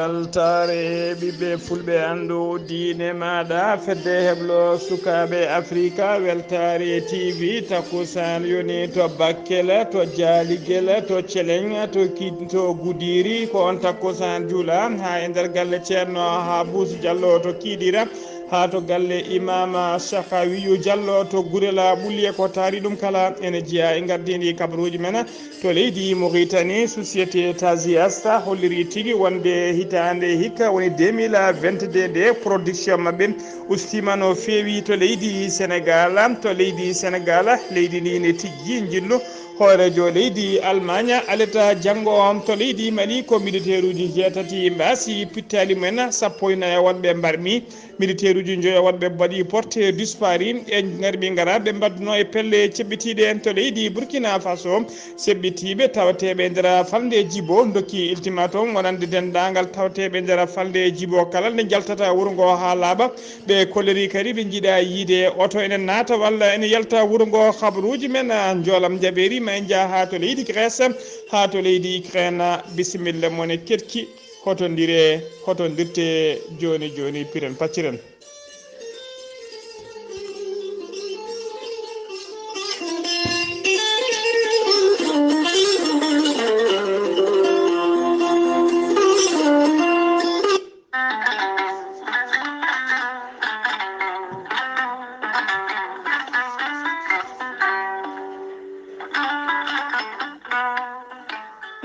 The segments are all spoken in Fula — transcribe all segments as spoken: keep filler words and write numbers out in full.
Weltaare ɓiɓɓe fulɓe, anndu diine maaɗa, fedde heblo sukaaɓe Afrika, weltaare T V, takkusaan yoni to Bakel, to Jaaligel, to Celeŋ, to Ki-, to Gudiri, ko on takkusaan juula haa e nder galle Ceerno Habuus Jallo to Kiidira, haa to galle Imaama Sakawiyu Jallo to Gurela Ɓulye, ko taari ɗum kala ene jeyaa e ngardiindi kabaruuji men. To leydi Mauritanie, société Taziasta holliri tigi wonde hitaande hikka woni deux mille vingt-deux nde, production maɓɓe ustiima no feewi to leydi Senegal. To leydi Senegal, leydi ndi ne tijji njillu hooreejo leydi Almaañ aleta janngo. To leydi Mali, ko militeeruuji jeetati mbaasi pittaali mumen, sappo e nayo woɗɓe mbarmi. Militeeruuji njoyo woɗɓe mbaɗi porté disparu, ɓe ngari ɓe ngara, ɓe mbaɗduno e pelle ceɓɓitiiɗe. To leydi Burkina Faso, seɓɓitiiɓe tawateeɓe e nder falnde Jibo ndokki ultimatum wonande denndaangal tawateeɓe e nder falnde Jibo kala nde njaltata wuro ngo haa laaɓa. Ɓe kolleri kadi ɓe njiɗa yiide oto ene naata walla ene yalta wuro ngo. Habaruuji men, a, njoolam njaɓeeri ma en njaha haa to leydi Grèce, haa to leydi Ukraine. Bisimilla mon e keɗki. Hotondire, hotondirte jooni jooni, piren pacciren.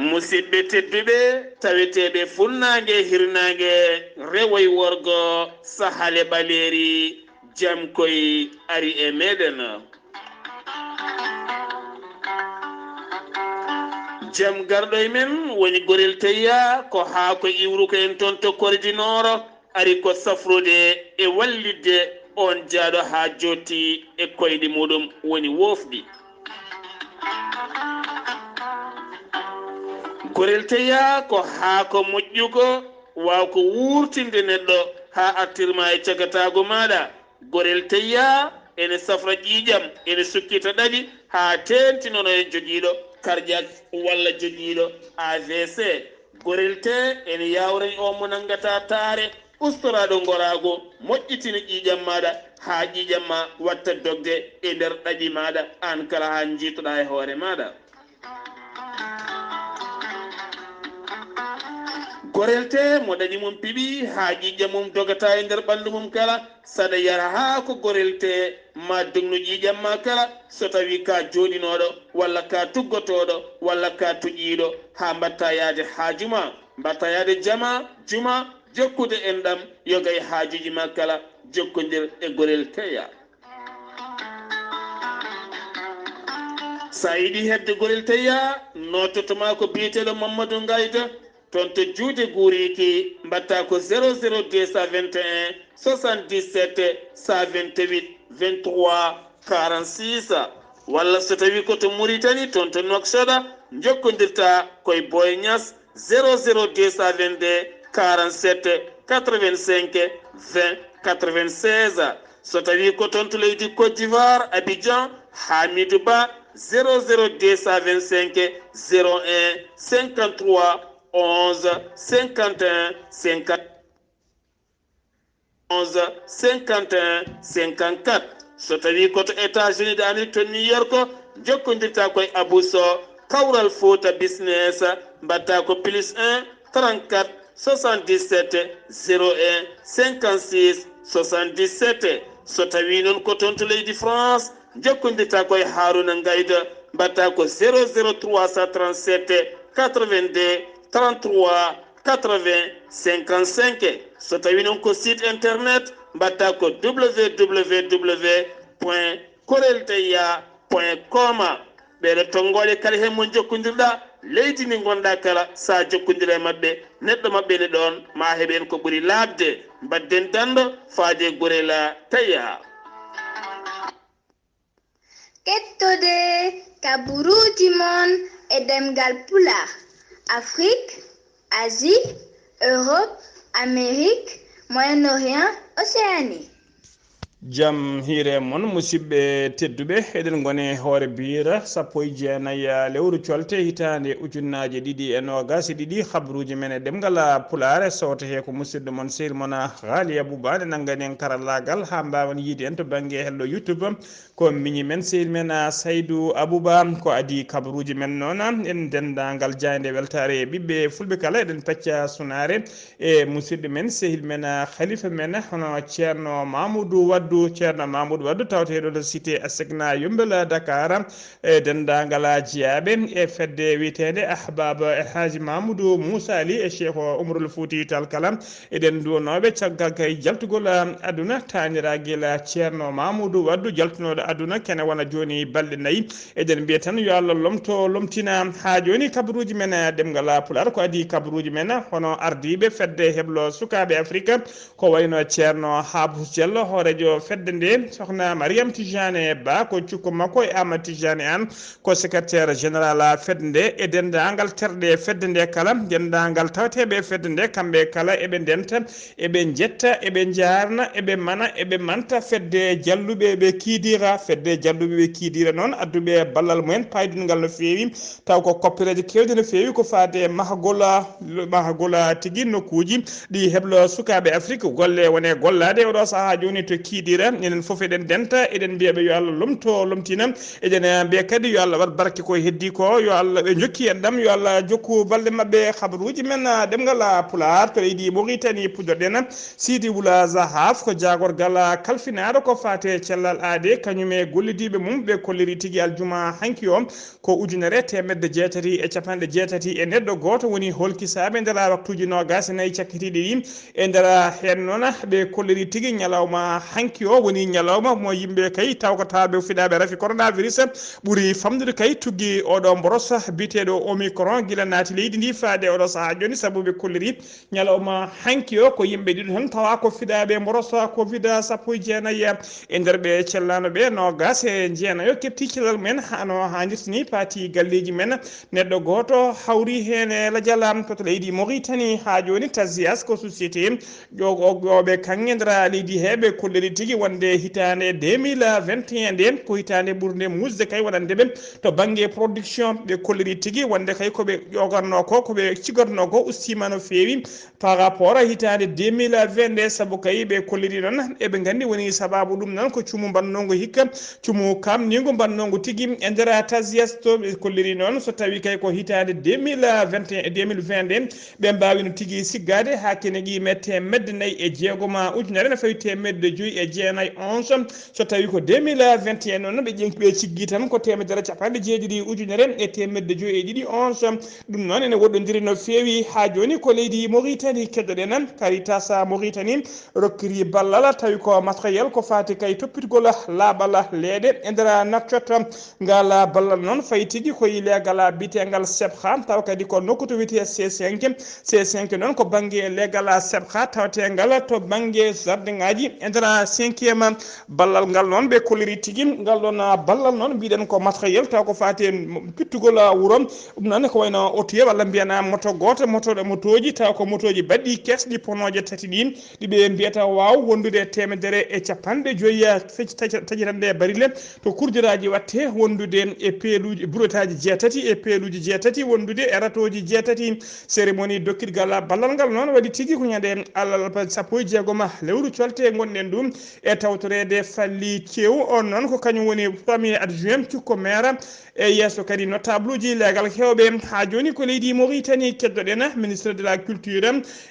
Musidɓe tedduɓe, taweteeɓe funnaange, hirnaange, rewo e worgo, sahale ɓaleeri, jam koy ari e meɗen. Jam garɗo e men woni gorel teyya, ko haa ko iwru ko en toon to Kore du Nord, ari ko safrude e wallitde oon jaaɗo haa jooɗti e koyɗe muɗum woni woofɗi. Gorel teyya ko haa ko moƴƴugo, waaw ko wuurtinde neɗɗo haa artirma e cagataagu maaɗa. Gorel teyya ene safra ƴiiƴam, ene sukkita ɗaɗi haa teentinono e jogiiɗo cardiaque walla jogiiɗo A V C. Gorel tee ene yaawrani o mo nanngata taare, ustora ɗo ngoraago, moƴƴitina ƴiiƴam maaɗa haa ƴiiƴam ma watta dogde e nder ɗaɗi maaɗa aan kala haa njiitoɗaa e hoore maaɗa. Gorel tee mo ɗaɗi mum piɓi haa ƴiiƴam mum dogata e nder ɓanndu mum kala, saɗa yara haa ko gorel tee ma dognu ƴiiƴam ma kala, so tawii ka jooɗinooɗo walla ka tuggotooɗo walla ka tuƴiiɗo haa mbaɗta yahde haaju ma, mbaɗta yahde jama, juma, jokkude enɗam, yoga e haajuuji ma kala, jokkondir e gorel teya. Sa yiɗi heɓde gorel teya, nototo ma ko biyeteeɗo Mamadou Ngayda, toon to Juude Guuriiki, mbaɗta ko zéro zéro deux cent vingt et un soixante-dix-sept cent vingt-huit vingt-trois quarante-six, walla so tawii ko to Muritani, toon to Nouakchott, njokkondirta ko e Boy Niass, zéro zéro deux cent vingt-deux quarante-sept quatre-vingt-cinq vingt quatre-vingt-seize. So tawii ko toon to leydi Côte d'Ivoire, Abidjan, Hamidou Ba, zéro zéro deux cent vingt-cinq zéro un cinquante-trois onze cinquante et un cinquante. onze cinquante et un cinquante-quatre. So tawii ko to États-Unis d'Amérique to New York, njokkondirta ko e Abou Sow, Kawral Fouta Business, mbaɗta ko plus un trente-quatre soixante-dix-sept zéro un cinquante-six soixante-dix-sept. So tawii noon ko toon to leydi France, njokkondirta ko e Harouna Ngayda, mbaɗta ko zéro zéro trois cent trente-sept quatre-vingt-deux trente-trois quatre-vingts cinquante-cinq. So tawii noon ko site internet, mbaɗta ko www point korelteya point com. Ɓeeɗo tonngooɗe kala heen mo njokkondirɗa, leydi ndi ngonɗa kala, sa jokkondira e maɓɓe, neɗɗo maɓɓe ne ɗoon, ma heɓen ko ɓuri laaɓde. Mbaɗden danndo faade gorela taya. Kettode kaburuuji mon e ɗemngal Pulaar, Afrique, Asie, Europe, Amérique, Moyen-Orient, Océanie. Jam hiire mon, musidɓe tedduɓe. Eɗen ngoni hoore biira sappo e jeenayi lewru colte hitaande ujunnaaje ɗiɗi e noogaas e ɗiɗi. Habruuji men e ɗemngal Pulaar e sooto he ko musidɗo mon, sehil mon, Haali Abuba, ne nanngani en karallaagal haa mbaawen yiide en to bannge hello YouTube. Ko miñi men, sehil men, a, Saydu Abuba, ko adii kabaruuji men noon, en denndaangal jaaynde weltaare e ɓiɓɓe fulɓe kala, eɗen pecca sunaare e musidɗo men, sehil men, a, halifa men, hono Ceerno Mamoudou Waddu, Ceerno Mamoudou Waddu, tawteeɗo to cité Asecna Yumbel Dakar, e denndaangal jiyaaɓe e fedde wiyeteende Ahbab El Hadji Mamoudou Moussa Ali e Cheikh Oumarul Fouti Tall kala. Eɗen nduwanooɓe caggal kay jaltugol, ah, aduna, taaniraagal, ah, Ceerno Mamoudou Waddu, jaltunooɗo aduna kene wona jooni balɗe nayi. Eɗen mbiya tan yo Allah lomto, lomtina. Haa jooni kabaruuji men, ah, ɗemngal, ah, Pulaar, ko adii kabaruuji men, ah, hono ardiiɓe fedde heblo sukaaɓe Afirka, ko wayno Ceerno Habus Diallo, hooreejo fedde nde, Sokhna Mariam Tijane Ba, ko cukko makko, e Amadou Tijane Anne, ko secrétaire général fedde nde, e denndaangal terɗe fedde nde kala, denndaangal tawateeɓe fedde nde, kamɓe kala eɓe ndenta, eɓe njetta, eɓe njaarna, eɓe mana, eɓe manta fedde jalluɓe ɓe kiidiira. Fedde jalluɓe ɓe kiidiira noon, adduɓe ballal mumen paydungal no feewi, taw ko koppereeje keewɗe no feewi ko faade mahgol, mahgol tigi nokkuuji ɗi heblo sukaaɓe Afirka golle wone gollaade oɗo sahaa jooni to kiidiira. Enen fof eɗen ndenta, eɗen mbiya ɓe yo Allah lomto, lomtina. Eɗen, eh, mbiya kadi yo Allah waɗ barke ko heddi ko, yo Allah ɓe jokki en ɗam, yo Allah jokku balɗe maɓɓe. Habaruuji men, ah, ɗemngal, ah, Pulaar to leydi Mauritanie, puɗɗoɗen Sidi Wula Zahaf, ko jaagorgal, ah, kalfinaaɗo ko faate cellal aade, kañum e gollidiiɓe mum ɓe kolliri tigi aljuma hanki o, ko ujunere teemedde jeetati e capanɗe jeetati e neɗɗo gooto woni holkisaaɓe nder waktuuji noogaas e nayi cakkitiiɗi ɗi. E nder heen noon, ɓe kolliri tigi ñalawma hanki o woni ñalawma mo yimɓe kay tawkotaaɓe fidaaɓe rafi coronavirus ɓuri famɗude kay tuggi oɗo mboros biyeteeɗo Omicron gila naati leydi ndi faade oɗo sahaa jooni, sabu ɓe kolliri ñalawma hanki o ko yimɓe ɗiɗo tan tawa ko fidaaɓe mboros covid sappo e jeenayi. E nder ɓe cellaano ɓe, noogaas e jeenayo keɓti cellal mumen hano haanirta ni, paati galleeji men. Neɗɗo gooto hawri heen e lajal am ko to leydi Mauritanie. Haa jooni Tazias ko société ƴoogooɓe kaŋŋe nder leydi he ɓe kolliri tigi wonde hitaande deux mille vingt et un nde ko hitaande ɓurnde muusde kay wonande ɓe to bannge production. Ɓe kolliri tigi wonde kay ko ɓe ƴogatnoo ko, ko ɓe cigotnoo ko ustiima no feewi par rapport à hitaande deux mille vingt nde, sabu kay ɓe kolliri noon eɓe nganndi woni sabaabu ɗum noon ko cumu mbannongo hikka, cumu kamningo mbannongo tigi e nder Tazias to ɓe kolliri noon, so tawi kay ko hitaande deux mille vingt et un e deux mille vingt nde, ɓe mbaawino tigi siggaade haa keneɗi mette medde nayi e jeegoma ujunere ne fawi teemedde joyi e jeenayi onze. So tawi ko deux mille vingt et un noon, ɓe ƴeŋ-, ɓe ciggi tan ko teemedere capanɗe jeeɗiɗi ujunere e teemedde joyi e ɗiɗi onze. Ɗum noon ene woɗɗondiri no feewi. Haa jooni ko leydi Mauritanie keɗoɗen, Caritas Mauritanie rokkiri ballal, tawi ko matériel ko faati kay toppitgol laaɓal leeɗe e nder Nouakchott. Ngal ballal noon fayi tigi ko e leegal biyeteengal Sebha, tawa kadi ko nokku to wiyetee C cinq. C cinq noon ko bannge leegal Sebha tawatengal to bannge jardin aji e nder cinquième. Ballal ngal noon ɓe kolliri tigi, ngal ɗoon, ah, ballal noon mbiɗen ko matériel taw ko faati e pittugol, ah, wuro. Ɗum noon ko wayno otoye walla mbiyen, ah, moto gooto, moto, motooji taw ko motooji baɗɗi kesɗi ponooje tati ɗi, ɗi ɓe mbiyata waaw wondude e teemedere e capanɗe joyi, ah, fec-, taca-, taƴirande e barile to kurjoraaji watte wondude e peeluuji, burotaaji jeetati e peeluuji jeetati wondude e ratooji jeetati. Cérémonie dokkitgal ballal ngal noon waɗi tigi ko ñande alarba sappo e jeegom lewru colte ngonɗen ɗum e tawtoreede Fally Thiaw. On noon ko kañum woni premier adjoint cukko maire. E yeeso kadi notableji leegal heewɓe. Haa jooni ko leydi Mauritanie keddoɗen, ministre de la culture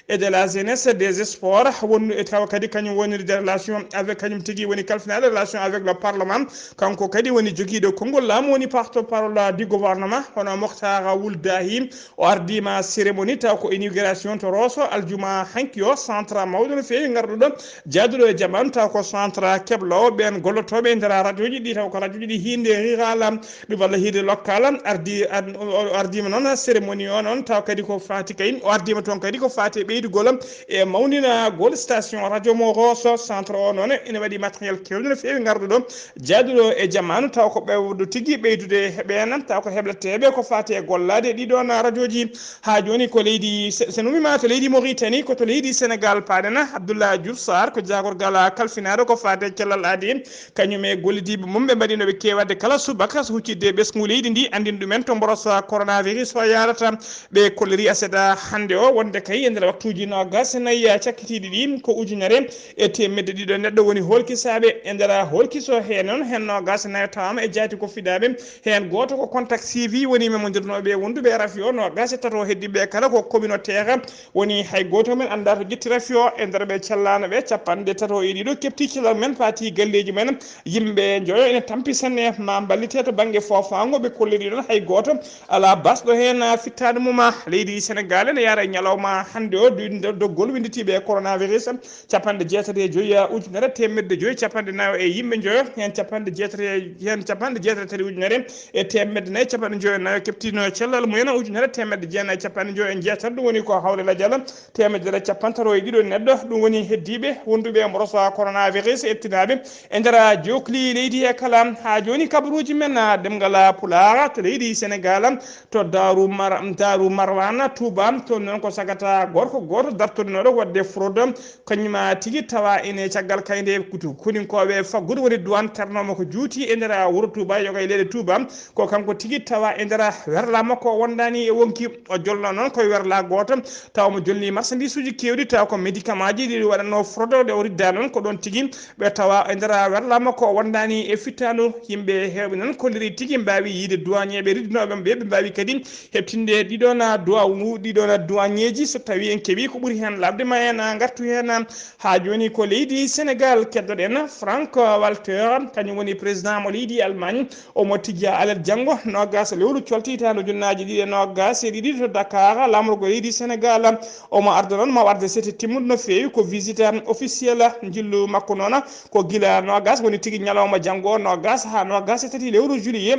et de la jeunesse, des sports, wonno e tawa kadi kañum woni des relations avec, kañum tigi woni kalfinaaɗo relation avec le parlement. Kanko kadi woni jogiiɗo konngol laamu, woni porte-parole du gouvernement, hono Mokhtar Wul Dahi. O ardiima cérémonie taw ko inauguration to Rosso aljuma hanki o, centre mawɗo no feewi ngarɗuɗo jaaduɗo e jamaanu, taw ko centre kebloowo ɓeen gollotooɓe e nder radioji ɗi, taw ko radioji ɗi hiinde rural, ɗi walla hiinde local. Ardi-, ar-, o ardiima noon cérémonie o noon, taw kadi ko faati kay, o ardiima toon kadi ko faati e ɓeydugol e mawninagol station radio mo Rosso. Centre o noon ene waɗi matériel keewɗo no feewi ngarɗuɗo jaaduɗo e jamaanu, taw ko ɓewdo tigi ɓeydude e heɓeena, taw ko heɓleteeɓe ko faati e gollaade ɗiɗoon radioji. Haa jooni ko leydi Se-, so numima to leydi Mauritanie, ko to leydi Sénégal paaɗen. Abdoulaye Diouf Sarr ko jaagorgal kalfi Naɗo ko faate cellal aadi, kañum e gollidiiɓe mum, ɓe mbaɗi no ɓe keewatde kala subaka so huccitde e ɓesngu leydi ndi, anndin ɗumen to mborosa coronavirus o yaarata. Ɓe kolliri aseda hannde o wonde kay e nder waktuuji noogas e nayi cakkitiiɗi ɗi, ko ujunere e teemedde ɗiɗo neɗɗo woni hoolkisaaɓe e nder hoolkiso. Heen noon, heen noogas e nayo tawaama e jaati ko fidaaɓe, heen gooto ko contact suivi, woni memondirnooɓe e wonduɓe e rafi o. Noogas e tato heddiiɓe kala ko communautaire, woni hay gooto men anndaa to ƴetti rafi o. E nder ɓe callaano ɓe, capanɗe tato e ɗiɗo keɓti cellal men, paati galleeji men. Yimɓe njoyo ene tampi sanne, ma mballite to bannge foofaango. Ɓe kolliri ɗon hay gooto alaa basɗo heen fittaandu mum. Leydi Senegaal ene yaara e ñalawma hannde o du-, do-, doggol winnditiiɓe e coronavirus, capanɗe jeetati e joyi ujunere teemedde joyi capanɗe nayo e yimɓe njoyo, heen capanɗe jeetati e, heen capanɗe jeetati e tati ujunere e teemedde nayi capanɗe joyi e nayo keɓtino cellal mumen, ujunere teemedde jeenayi capanɗe joyi e jeetati. Ɗum woni ko hawre lajal teemedere capanɗe tati e ɗiɗo neɗɗo, ɗum woni heddiiɓe wonduɓe e mborosa coronavirus eɓtinaaɓe e nder jokli leydi e kala. Haa jooni kabaruuji men, ah, ɗemngal Pulaar to leydi Senegaal, to Daaru Mar-, Daaru Marwana Touba, toon noon ko sagata gorko gooto dartorinooɗo waɗde fraude, kañum tigi tawa ene caggal kayde kutu koninkooɓe faggudu woni duwaan karnoomo ko juuti e nder wuro Touba, yoga e leyɗe Touba. Ko kanko tigi tawa e nder werla makko o wondaani e wonki. O jolno noon koye werla gooto, tawa mo jolni marchandise uji keewɗi, tawa ko médicament ji ɗi waɗanno fraude, ɗe o ridda noon ko ɗoon tigi ɓe tawa e nder werla makko o wondaani e fittaandu. Yimɓe heewɓe noon kolliri tigi mbaawi yiide douanier ɓe riddinooɓe ɓe, ɓe mbaawi kadi heɓtinde ɗiɗon duwa-, ɗiɗon douanier ji, so tawi en keɓi ko ɓuri heen labde ma en ngartu heen. Haa jooni ko leydi Senegaal keddoɗen. Frank Walter, kañum woni président mo leydi Allemagne, omo tijja alet janngo noogas lewru colti hitaande ujunnaaji ɗiɗi e noogas e ɗiɗi to Dakar, laamorgo leydi Senegaal. Omo arda noon, ma o arde sete timmuɗo no feewi, ko visite officielle njillu makko noon, ko gila noogas woni tigi ñalawma janngo noogas haa noogas e tati lewru juillet,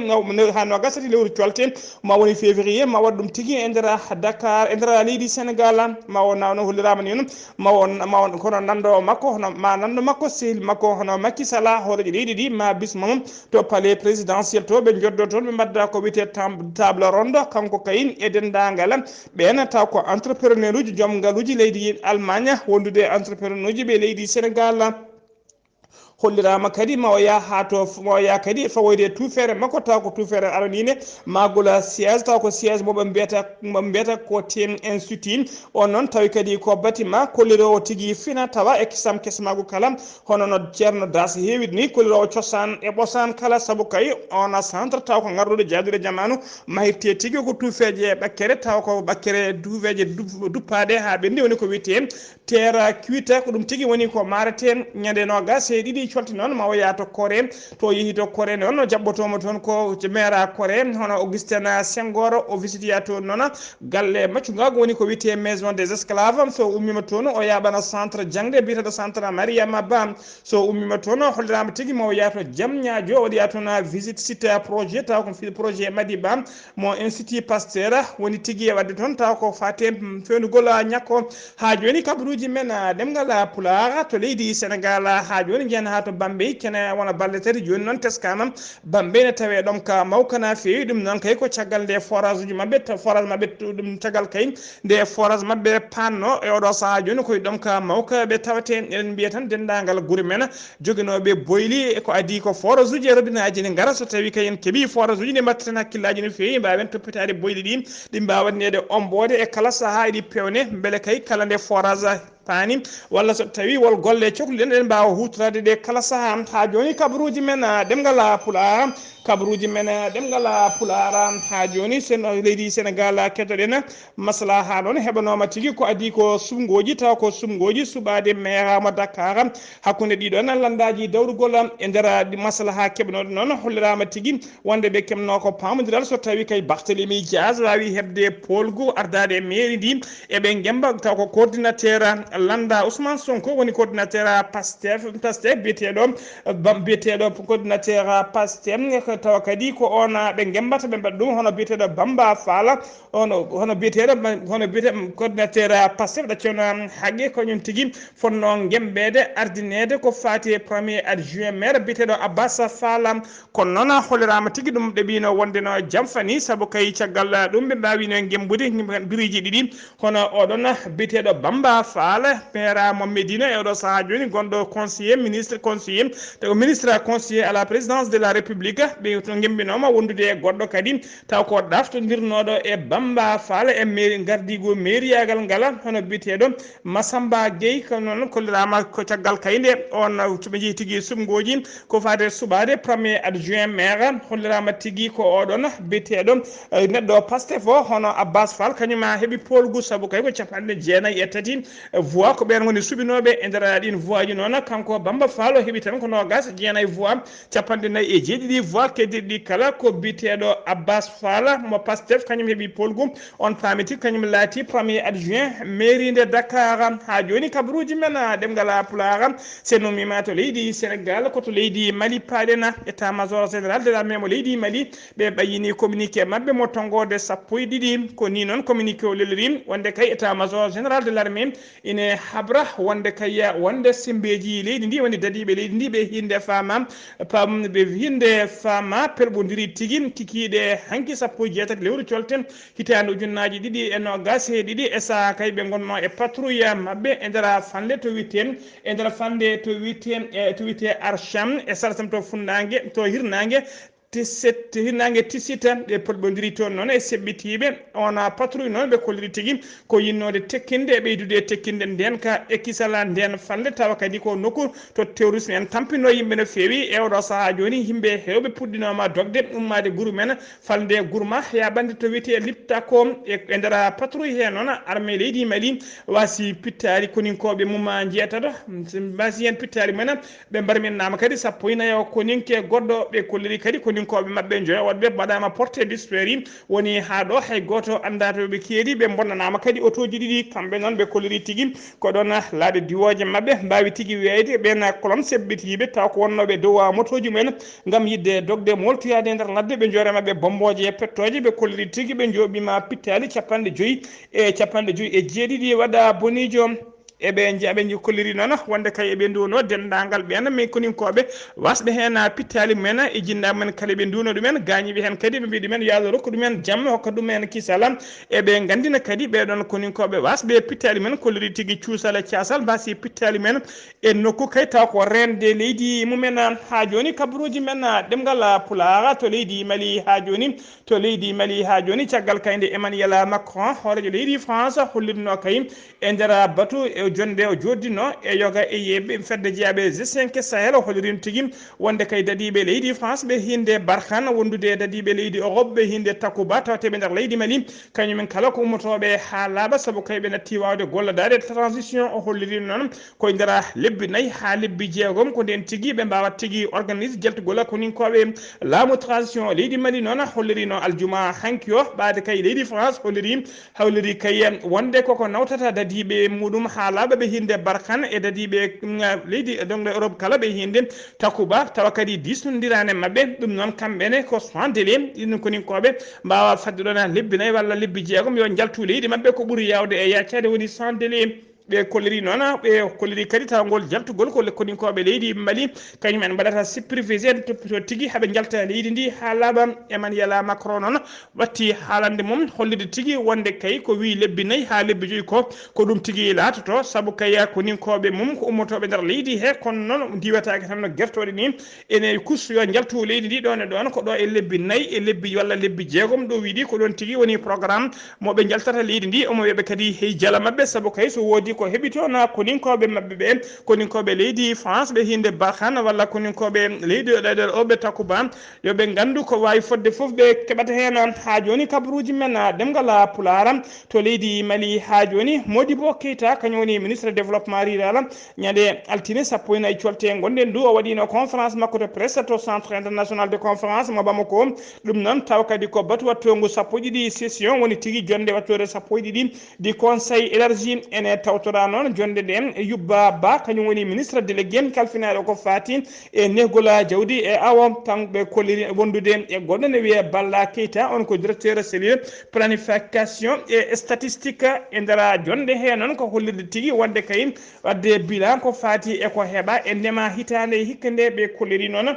haa noogas e tati lewru colte, ma woni février, ma waɗ ɗum tigi e nder Dakar, e nder leydi Senegaal. Ma o nawno holliraama ni noon, ma o, ma o kono nanndo makko, hono ma nanndo makko, sehil makko, hono Macky Sall, hooreejo leydi ndi, ma bismo mum to palais présidentiel to, ɓe njoddo toon, ɓe mbaɗda ko wiyetee tam-, table ronde, kanko kay e denndaangal ɓeen, taw ko entrepreneur uji, joom ngaluuji leydi Allemagne, wondude entrepreneur uji ɓe leydi Senegaal. Holliraama kadi ma o yaha haa to, ma o yaha kadi fawoyde e tuufeere makko, taw ko tuufeere araniinde, ma gula siège, taw ko siège mo ɓe mbiyata, mo ɓe mbiyata ko T M Institute. On noon tawi kadi ko bâtiment kolliroowo tigi fina tawa e kisam kesmaagu kala, hono no Ceerno Das heewiri ni, kolliroowo cosaan e ɓosaan kala, sabu kay on centre taw ko ngarɗude jaaduɗe jamaanu, mahirte tigi ko tuufeeje ɓakkere, taw ko ɓakkere duufeeje du-, duppaaɗe haa ɓenndi, woni ko wiyetee terre cuite, ko ɗum tigi woni ko maarete ñande noogas e ɗiɗi colti noon, ma o yaha to Kore, to o yehi to Kore noon, o jaɓɓotooma toon ko meera Kore, hono Augustin Senghor, o visitoya toon noon galle maccungaagu woni ko wiyetee Maison des Esclaves. So ummiima toon, o yaaɓana centre jaŋde biyeteeɗo centre Mariama Ba. So ummiima toon, holliraama tigi ma o yaha to Diamniadio, o waɗoya toon visite site projet, taw ko fi-, projet Madiba mo Institut Pasteur woni tigi e waɗde toon, taw ko faate, mm, fewnugol, ah, ñakko. Haa jooni kabaruuji men, ah, ɗemngal, ah, Pulaar to leydi Senegaal, ah, haa jooni njeyen haa to Bambey, kene wona balɗe tati jooni noon teskaama. Bambey ne tawee ɗomka mawka na feewi, ɗum noon kay ko caggal nde forage uji maɓɓe, ta-, forage maɓɓe tu-, ɗum caggal kay nde forage maɓɓe panno e oɗo sahaa jooni koye ɗomka mawka ɓe tawetee. Eɗen mbiya tan denndaangal gure men joginooɓe boyli e ko adii ko forage uji e robinet aji ne ngara, so tawii kay en keɓii forage uji ɗi mbaɗten hakkillaaji no feewi, mbaawen toppitaade boyli ɗi, ɗi mbaawa waɗneede omboode e kala sahaa eɗi pewne, mbele kay kala nde forage paani, walla so tawii wol golle cokluɗen, eɗen mbaawa huutoraade ɗe kala sahaa. Haa jooni kabaruuji men, ah, ɗemngal, ah, Pulaar, kabaruuji men, ah, ɗemngal, ah, Pulaar, haa jooni sen-, leydi Senegaal, ah, keddoɗen maslaha noon heɓanooma tigi ko adii ko suɓngooji, taw ko suɓngooji suɓaade meeraama Dakar hakkunde ɗiɗon lanndaaji dawrugol. E nder ɗi maslaha keɓanooɗo noon, holliraama tigi wonde ɓe keɓnoo ko paamondiral so tawii kay Barthélémy Dias waawi heɓde poolgu ardaade e mairie ndi, eɓe ngemmba taw ko coordinateur lannda Ousmane Sonko woni coordinateur Pastef, Pastef biyeteeɗo, bam-, biyeteeɗo coordinateur Pastef, tawa kadi ko on ɓe ngemmbata, ɓe mbaɗa ɗum hono biyeteeɗo Bamba Fall, hono, hono biyeteeɗo, hono biyeteeɗo coordinateur Pastef ɗaccona haqqe ko ñum tigi fotnoo ngemmbeede, ardineede ko faati e premier adjoint maire biyeteeɗo Abbas Fall. Kono noon, holliraama tigi ɗum ɗeɓiino wonde no jamfa ni, sabu kay caggal ɗum ɓe mbaawino ngemmbude biriiji ɗiɗi, hono oɗon biyeteeɗo Bamba Fall, Maire mo Médina e oɗo sahaa jooni, gonɗo conseiller, ministre conseiller, taw ministre conseiller à la présidence de la République, ɓe to ngembinooma wondude e goɗɗo kadi, taw ko ɗaftondirnooɗo e Bamba Fall e mairie, gardiigu mairiyaagal ngal, hono biyeteeɗo Massamba Gueye, ko noon kolliraama ko caggal kay nde on, so ɓe njehi tigi suɓngooji, ko faati e suɓaade premier adjoint maire, holliraama tigi ko oɗon biyeteeɗo, eh, neɗɗo Pastef o, hono Abbas Fall, kañum a heɓi poolgu, sabu kay ko capanɗe jeenayi e tati voix, ko ɓeen ngoni suɓinooɓe e nder ɗiin voix ji. Noon, kanko Bamba Fall o heɓi tan ko noogaas e jeenayi voix, capanɗe nayi e jeeɗiɗi voix keddiiɗi ɗi kala ko biyeteeɗo Abbas Fall mo Pastef, kañum heɓi poolgu. On paami tigi kañum laati premier adjoint mairie nde Dakar. Haa jooni kabaruuji men, ah, ɗemngal Pulaar, so en ummiima to leydi Sénégal, ko to leydi Mali paaɗen. État-major général de l'armée mo leydi Mali, ɓe ɓayyini communiqué maɓɓe mo tonngoode sappo e ɗiɗi. Ko nii noon communiqué o lelori wonde kay état-major général de l'armée ine habra wonde kay, wonde semmbeeji leydi ndi, woni dadiiɓe leydi ndi, ɓe hinde faama, pam, ɓe hinde faama pelɓondiri tigi kikiiɗe hanki sappo e jeetati lewru colte hitaande ujunnaaji ɗiɗi e noogaas e ɗiɗi, e sahaa kay ɓe ngonnoo e patrouille maɓɓe e nder fanle to wiyetee, e nder fanle to wiyetee, e to wiyetee Archam, e Sarsam to funnaange, to hirnaange, Tiset, hirnaange Tisita, ɓe pelɓondiri toon noon e seɓɓitiiɓe. On patrouille noon ɓe kolliri tigi ko yinnoode tekkinde e ɓeydude e tekkinde ndeen ka e kisala ndeen fanle, tawa kadi ko nokku to terrorisme en tampinoo yimɓe no feewi. E oɗo sahaa jooni, yimɓe heewɓe puɗɗinooma dogde, ummaade guru men, falnde Gurma, yaaɓande to wiyetee Liptako. E, e nder patrouille hee noon, armée leydi Mali waasi pittaali koninkooɓe mum njeetato, waasi heen pittaali mumen, ɓe mbarminnaama kadi sappo e nayo koninke goɗɗo. Ɓe kolliri kadi koninkooɓe maɓɓe njoyo woɗɓe mbaɗaama porté disparu, woni haa ɗo hay gooto anndaa to ɓe keedi. Ɓe mbonnanaama kadi otooji ɗiɗi, kamɓe noon ɓe kolliri tigi ko ɗoon laaɗe diwooje maɓɓe mbaawi tigi weeyde ɓeen kolon seɓɓitiiɓe, taw ko wonnooɓe dow motooji mumen ngam yiɗde dogde mooltoyaade e nder ladde. Ɓe njoore maɓɓe bommbooje e pettooje, ɓe kolliri tigi ɓe njooɓiima pittaali capanɗe joyi e capanɗe joyi e jeeɗiɗi waɗa boniijo. Eɓe nji-, eɓe nji-, kolliri noon wonde kay eɓe nduwno denndaangal ɓeen min koninkooɓe waasɓe heen pittaali mumen e jinnaaɓe mumen kala. Eɓe nduwno ɗumen, gaañiiɓe heen kadi ɓe mbiyi ɗumen yo Allah rokku ɗumen jam, hokka ɗumen kisal. Eɓe nganndina kadi ɓee ɗoon koninkooɓe waasɓe pittaali mumen kolliri tigi cuusal e caasal mbaasi pittaali mumen e nokku kay taw ko reende leydi mumen. Haa jooni kabaruuji men ɗemngal Pulaar to leydi Mali haa jooni. To leydi Mali haa jooni, caggal kay nde Emmanuel Macron, hooreejo leydi France, hollirnoo kay e nder batu e jonnde o jooɗdinoo e yoga e yeeɓe fedde jeyaaɓe G cinq Sahel, o holliri tigi wonde kay dadiiɓe leydi France ɓe hinde Barkhane wondude e dadiiɓe leydi Europe ɓe hinde Takuba tawteeɓe nder leydi Mali, kañumen kala ko ummotooɓe haa laaɓa, sabu kay ɓe natti waawde gollodaade transition. O holliri noon ko e nder lebbi nayi haa lebbi jeegom, ko ndeen tigi ɓe mbaawat tigi organise jaltugol koninkooɓe. Laamu transition leydi Mali noon hollirino aljuma hanki o, ɓaade kay leydi France holliri, holliri kay wonde koko nawtata dadiiɓe muɗum haa laaɓa ɓe hinde Barkhane e dadiiɓe, mm, leydi dongle Europe kala ɓe hinde Takuba, tawa kadi diisnondiraani e maɓɓe. Ɗum noon kamɓe ne ko sans délai, ɗin koninkooɓe mbaawa fadde ɗoon lebbi nayi walla lebbi jeegom yo njaltu leydi maɓɓe, ko ɓuri yaawde e yaacaade woni sans délai. Ɓe kolliri noon, ɓe kolliri kadi tawa ngol jaltugol ko le-, koninkooɓe leydi Mali, kañum en mbaɗata supervisé, toppito tigi haa ɓe njalta leydi ndi haa laaɓa. Emmanuel Macron noon watti haalande mum, hollirde tigi wonde kay ko wii lebbi nayi haa lebbi joyi ko, ko ɗum tigi laatoto, sabu kay koninkooɓe mum ko ummotooɓe nder leydi he, kono noon ndiwataake tan no gertooɗe ni. Ene kustu yo njaltu leydi ndi ɗoon e ɗoon, ko ɗo e lebbi nayi e lebbi walla lebbi jeegom ɗo wiidi, ko ɗoon tigi woni programme mo ɓe njaltata leydi ndi, omo wiyaɓe kadi hey jala maɓɓe, sabu kay so woodi ko heɓi toon koninkooɓe maɓɓe ɓe, koninkooɓe leydi France ɓe hinde Barkhane walla koninkooɓe leydi ɗeɗo o ɓe Takuba, yo ɓe nganndu ko waawi fodde fof ɓe keɓata heen. Haa jooni kabaruuji men ɗemngal Pulaar to leydi Mali haa jooni, Modibo Keita kañum woni ministre développement rural, ñande altine sappo e nayi colte ngonɗen ndu, o waɗino conférence makko to presse to Centre International de Conférence mo Bamako. Ɗum noon taw kadi ko batu wattongu sappo e ɗiɗi session woni tigi jonnde wattoore sappo e ɗiɗi du Conseil élargi. Ene tawtora noon jonnde nde Yubba Ba, kañum woni ministre délégué kalfinaaɗo ko faati e nehgol jawdi e awo, tan ɓe kolliri wondude e goɗɗo ne wiyee Balla Keita, on ko directeur cellule planification et statistique. E nder jonnde he noon ko hollirde tigi wonde kay wadde bilan ko faati e ko heɓa e ndema hitaande e hikka nde ɓe kolliri noon.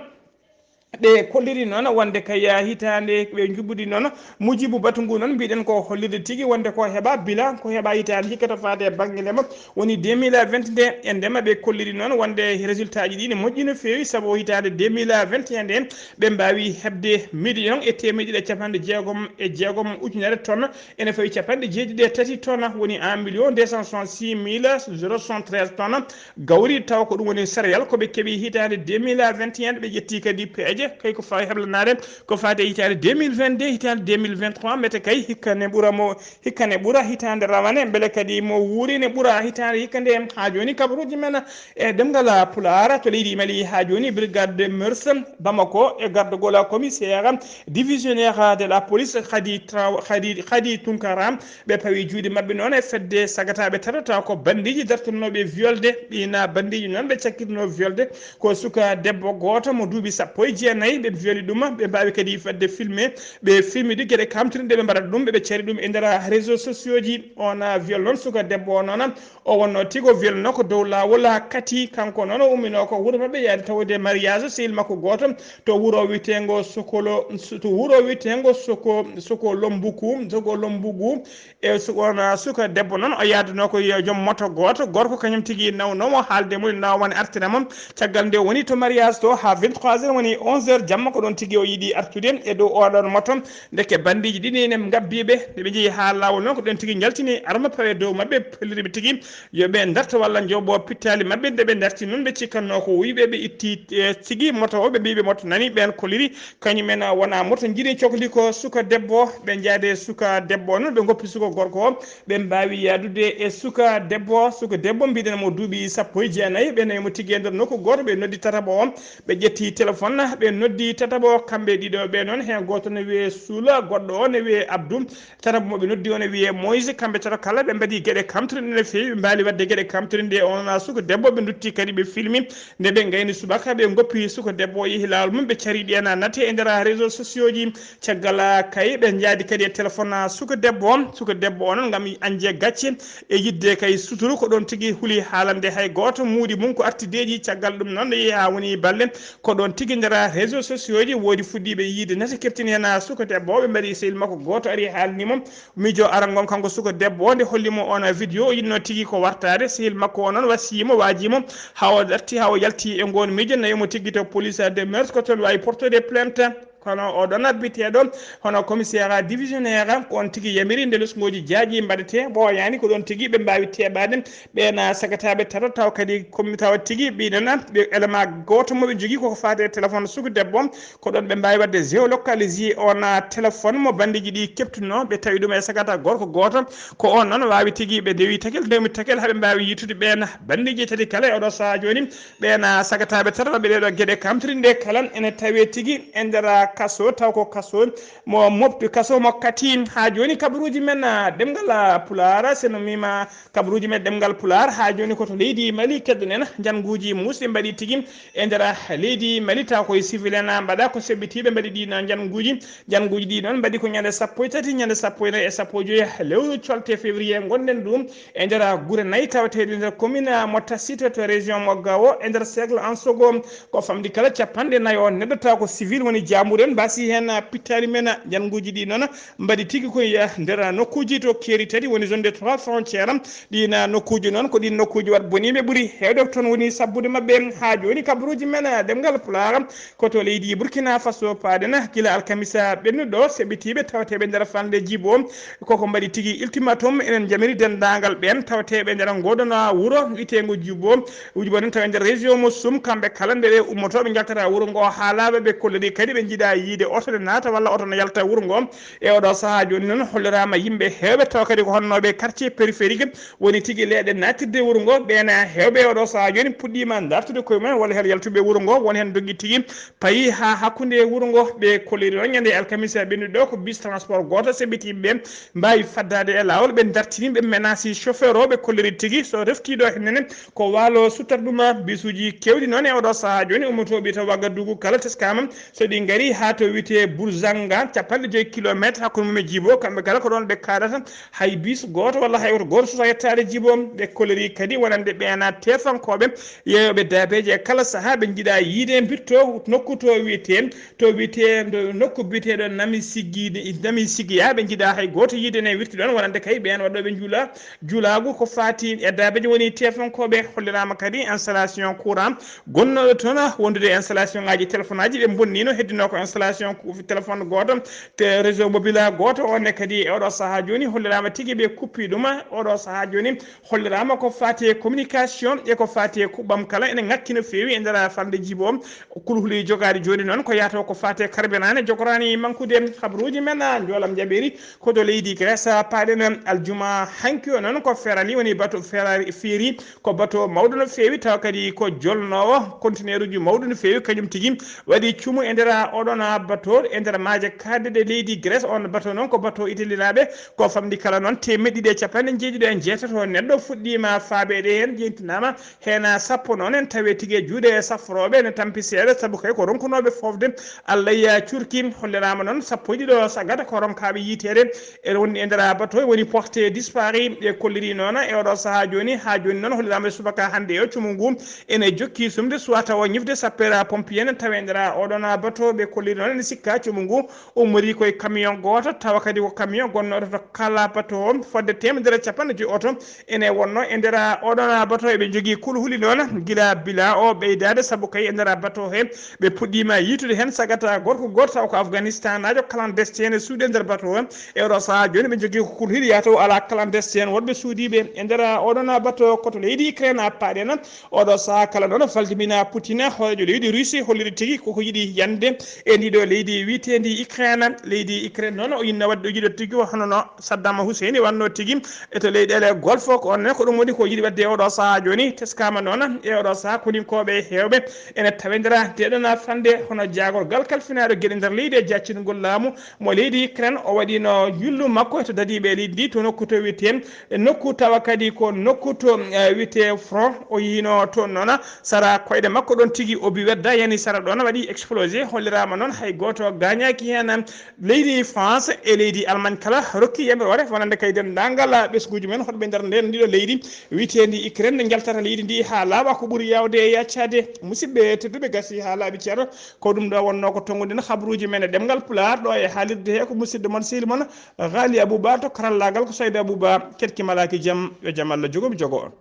Ɓe kolliri noon wonde kay hitaande ɓe njuɓɓudi noon, mujibu batu ngu noon mbiɗen ko hollirde tigi wonde ko heɓa bilan, ko heɓa hitaande hikka to faade e bannge ndema woni deux mille vingt-deux e ndema. Ɓe kolliri noon wonde résultat ji ɗi ne moƴƴi no feewi, sabu hitaande deux mille vingt et un nde ɓe mbaawi heɓde million e teemeɗe ɗiɗi e capanɗe jeegom e jeegom ujunere tonnes, ene fawi capanɗe jeeɗiɗi e tati tonnes, woni un million deux cent soixante-six mille zéro cent treize tonnes gawri, tawa ko ɗum woni céréales ko ɓe keɓi hitaande deux mille vingt et un. Ɓe ƴetti kadi peeje kay ko fawi heblanaade ko faati e hitaande deux mille vingt-deux, hitaande deux mille vingt-trois, mbete kay hikka ne ɓura mo, hikka ne ɓura hitaande rawane, mbele kadi mo wuuri ne ɓura hitaande hikka nde. Haa jooni kabaruuji men e ɗemngal Pulaar to leydi Mali, haa jooni brigade de mœurs Bamako e gardagol commissaire divisionnaire de la police Khady Tra-, Khady, Khady Tunkara, ɓe pawi juuɗe maɓɓe noon e fedde sagataaɓe tato, tawa ko banndiiji dartannooɓe violde. Ɗiin banndiiji noon ɓe cakkitnoo violde ko suka debbo gooto mo duuɓi sappo e jeenayi. Ɓe violi ɗum, ɓe mbaawi kadi fedde filmé, ɓe filmidi geɗe kamtinde, ɓe mbaɗata ɗum, ɓe cari ɗum e nder réseaux sociaux ji. On viol noon suka debbo o noon, o wonno tigi o violno ko dow laawol kati. Kanko noon o ummino ko wuro maɓɓe yaade tawde mariage sehil makko gooto to wuro wiyeteengo Sokolo, to wuro wiyeteengo Soko, Soko Lombuku, Soko Lombugu. E su-, on, ah, suka debbo noon, o yaadunoo ko yo joom moto gooto, gorko kañum tigi nawnoo mo, haalde mum nawa woni artira mo. Caggal nde woni to mariage to haa vingt-trois heures, woni onze heures jamma, ko ɗoon tigi o yiɗi artude e dow oɗoon moto. Ndeke banndiiji ɗiɗi ne ngabbii ɓe, nde ɓe njehi haa laawol noon, ko ɗoon tigi njaltini arma pawe dow maɓɓe, pelliri ɓe tigi yo ɓe ndarto walla njoɓo pittaali maɓɓe. Nde ɓe ndarti noon, ɓe cikkatnoo ko wuyɓe, ɓe itti, eh, tigi moto o, ɓe mbii ɓe moto nani, ɓeen koliri kañum en wona moto njiɗi cokli ko suka debbo. Ɓe njaade suka debbo o noon, ɓe ngoppi suka gorko o, ɓe mbaawi yaadude e suka debbo. Suka debbo mbiɗen mo duuɓi sappo e jeenayi, ɓe nawi mo tigi e nder nokku gooto, ɓe noddi tataɓo o, ɓe ƴetti téléphone, ɓe noddi tataɓo o, kamɓe ɗiɗo ɓe noon, heen gooto ne wiyee Suula, goɗɗo o ne wiyee Abdou. Tataɓo mo ɓe noddi o ne wiyee Moïse. Kamɓe tato kala ɓe mbaɗi geɗe kamtorde no feewi, ɓe mbaali waɗde geɗe kamtorde nde. On suka debbo ɓe ndutti kadi ɓe filmi. Nde ɓe ngayni subaka, ɓe ngoppi suka debbo o yehi laawol mum, ɓe cari ɗi ena natti e nder réseaux sociaux ji. Caggal kay ɓe njaadi kadi e téléphone suka debbo o. Suka debbo o noon ngam añde gacce e yiɗde kay suturu ko ɗoon tigi huli haalande hay gooto. Muudi mum ko arti deeƴi. Caggal ɗum noon nde yehi haa woni balɗe ko ɗoon tigi nder réseaux sociaux ji woodi fuɗɗiiɓe yiide nate keɓtini heen suka debbo o. Ɓe mbaɗi sehil makko gooto ari haalni mo miijo arango kanko suka debbo o, nde holli mo on vidéo o yiɗno tigi ko wartaade. Sehil makko o noon wasiyii mo, waajii mo haa o darti, haa o yalti e ngoon miijo, nawi mo tigi to police de mœurs, ko toon waawi portude plainte. Kono oɗon abbiteeɗo hono commissaire divisionnaire, ko on tigi yamiri nde lesngooji jaaƴi mbaɗetee, ɓooyaani ko ɗoon tigi ɓe mbaawi teeɓaade ɓeen sagataaɓe tato, tawa kadi commi-, tawa tigi ɓiɗen ɓe élément gooto mo ɓe njogii koko faati e téléphone suka debbo. Ko ɗoon ɓe mbaawi waɗde géolocalisé on téléphone mo banndiiji ɗi keɓtunoo, ɓe tawi ɗum e sagata gorko gooto. Ko on noon waawi tigi ɓe dewi takel, dewmi takel, haa ɓe mbaawi yiytude ɓeen banndiiji tati kala e oɗo sahaa jooni. Ɓeen, ah, sagataaɓe tato ɓe ɗeɗo geɗe kamtiri nde kala ene tawe tigi e nder, ah, kaso, taw ko kaso mo mofti, kaso mo kati. Haa jooni kabaruuji men, ah, ɗemngal, ah, Pulaar, so no mima kabaruuji men ɗemngal Pulaar, haa jooni ko to leydi Mali keddoɗen. Njannguuji muusɗi mbaɗi tigi e nder, ah, leydi Mali, taw koye civil en, ah, mbaɗa ko seɓɓitiiɓe mbaɗi ɗiin, ah, njannguuji. Njannguuji ɗi noon mbaɗi ko ñande sappo e tati, ñande sappo e nayi e sappo e joyi lewru colte février ngonɗen ɗum. E nder gure nayi taweteeɗe nder commune mo Tassite to région mo Gao, e nder cercle Ansogo, ko famɗi kala capanɗe nayo neɗɗo, taw ko civil woni jaambuɗen, mbasi heen pittaali men. Njannguuji ɗi noon mbaɗi tigi koye nder nokkuuji to keeri tati, woni zone des trois frontières. Ɗiin nokkuuji noon, ko ɗiin nokkuuji waɗ boniiɓe ɓuri heewde ko toon woni sabbude maɓɓe. Haa jooni kabaruuji men ɗemngal Pulaar ko to leydi Burkina Faso paaɗen, gila alkamisa ɓennuɗo, seɓɓitiiɓe tawateeɓe nder falnde Jibo koko mbaɗi tigi ultimatum. Enen njamiri denndaangal ɓeen tawateeɓe nder ngoɗon wuro wiyeteengo Jibo, Jibo nen tawa e nder région mo Sum. Kamɓe kala nde ɓe ummotoo ɓe njaltata wuro ngo, haalaaɓe ɓe kolliri kadi ɓe njiɗa yiide oto ne naata walla oto ne yalta wuro ngo. E oɗo sahaa jooni noon holliraama yimɓe heewɓe tawa kadi ko honnooɓe quartier périphérique, woni tigi leeɗe naattirde wuro ngo. Ɓeen heewɓe e oɗo sahaa jooni puɗɗiima dartude koye mumen walla heen yaltuɓe wuro ngo, won heen dogii tigi payi haa hakkunde wuro ngo. Ɓe kolliri noon ñande alkamisa ɓennuɗo ko bus transport gooto seɓɓitiiɓe ɓe mbaawi faddaade e laawol, ɓe dartini, ɓe menasi chauffeur o, ɓe kolliri tigi so reftii ɗo hennene ko waalo suttata ɗum. Bisuuji keewɗi noon e oɗo sahaa jooni ummotooɓe to Wagadugu kala teskaama, so ɗi ngarii haa to wiyetee Burzanga, capanɗe joyi kilomeetre hakkunde mum e Jibo. Kamɓe kala ko ɗoon ɓe kaɗata, hay bis gooto walla hay oto gooto suusaa yettaade Jibo. Ɓe kollirii kadi wonande ɓeen teefankooɓe yeeyooɓe daabeeji e kala sahaa ɓe njiɗaa yiyde mbitto nokku to wiyetee, to wiyetee, ndo nokku biyeteeɗo Nami Siggi, Nami Sigiya, ɓe njiɗaa hay gooto yiyde ne wirti ɗoon wonande kay ɓeen waɗooɓe njuula, juulaagu ko faati e daabeeji woni teefankooɓe. Holliraama kadi installation courant gonnooɗo toon wondude e installation ngaaji téléphone aji ɓe mbonniino, heddinoo ko installation ku-, téléphone gooto, te réseau mobile gooto, on ne kadi e oɗo sahaa jooni holliraama tigi ɓe kuppi ɗum. Oɗo sahaa jooni holliraama ko faati e communication e ko faati e kuɓɓam kala ene ŋakki no feewi e nder falnde Jibo. Kulhuli jogaade jooni noon ko yahata ko faati e carburant ne jogoraani mankude. Habruuji men, a, njoolam jaɓeeri ko to leydi Grèce paaɗen aljuma hanki o noon ko Ferrari woni bato Ferrari feeri. Ko bato mawɗo no feewi, tawa kadi ko jolnoowo conteneuruji mawɗo no feewi, kañum tigi waɗi cumu e nder oɗon bato e nder maaje kaaɗɗe ɗe leydi Grèce. On bato noon ko bato italienaaɓe, ko famɗi kala noon teemeɗɗe ɗiɗi e capanɗe njeeɗiɗo e jeetato neɗɗo fuɗɗiima faabeede heen, ƴeentinaama heen sappo noon en tawi tigi e juuɗe safrooɓe ene tampi seeɗa, sabu kay ko ronkunooɓe foofde Allah ya curki. Holliraama noon sappo e ɗiɗo sagata ko ronkaaɓe yiyteede ene woni e nder bato woni porté disparu. Ɓe kolliri noon e oɗo sahaa jooni, haa jooni noon holliraama e subaka hannde o cumu ngu ene jokki sumde soit tawa ñifde sapeur pompier en tawi e nder oɗon bato. Ɓe kolliri noon ene sikka cumu ngu ummori koye camion gooto, tawa kadi ko camion gonnooɗo to kala bato o, fodde teemedere e capanɗe joyi oto ene wonno e nder oɗon bato. Eɓe njogii kulhuli noon gila bila o ɓeydaade, sabu kay e nder bato he ɓe puɗɗiima yiytude heen sagata gorko gooto taw ko Afganistanaajo clandestin ene suuɗi e nder bato o. E oɗo sahaa jooni ɓe njogii ko kulhuli yahata o alaa clandestin wonɓe suudiiɓe e nder oɗon bato ko to leydi Ukraine a paaɗen. Oɗo sahaa kala noon Vladimir Putin hooreejo leydi Russie holliri tigi koko yiɗi yande e ndiɗo leydi wiyeteendi Ukraine. Leydi Ukraine noon o yinno waɗde o yiɗo tigi hono no Saddam Hussein wannoo tigi e to leyɗeele Golfe ko on ne ko ɗum woni ko yiɗi waɗde e oɗo sahaa jooni. Teskaama noon e oɗo sahaa koninkooɓe heewɓe ene tawendira ndeɗon fannde hono jaagorgal kalfinaaɗo geɗe nder leydi e jaccingol laamu mo leydi Ukraine. O waɗino yullu makko to dadiiɓe leydi ndi to nokku to wiyetee e nokku tawa kadi ko nokku to, eh, wiyetee front. O yino toon noon sara koyɗe makko ɗoon tigi o bi wedda yani sara ɗoon waɗi explosé. Holliraama noon hay gooto gaañaaki heen. Leydi France e leydi Allemagne kala rokki yamiroore wonande kay denndaangal ɓesnguuji men hoɗɓe nder ndeen ndiɗo leydi wiyeteendi Ukraine nde njaltata leydi ndi haa laaɓa ko ɓuri yaawde e yaccaade. Musidɓe tedduɓe, gasi haa laaɓi ceeɗo. Ko ɗum ɗo wonnoo ko tonngude habruuji men e ɗemngal Pulaar ɗo e haalirde he ko musidɗo mon sehil mon Ghali Abouba, to karallaagal ko Saydu Abouba. Keɗki malaaki jam, yo jam Allah jogo mi jogo on.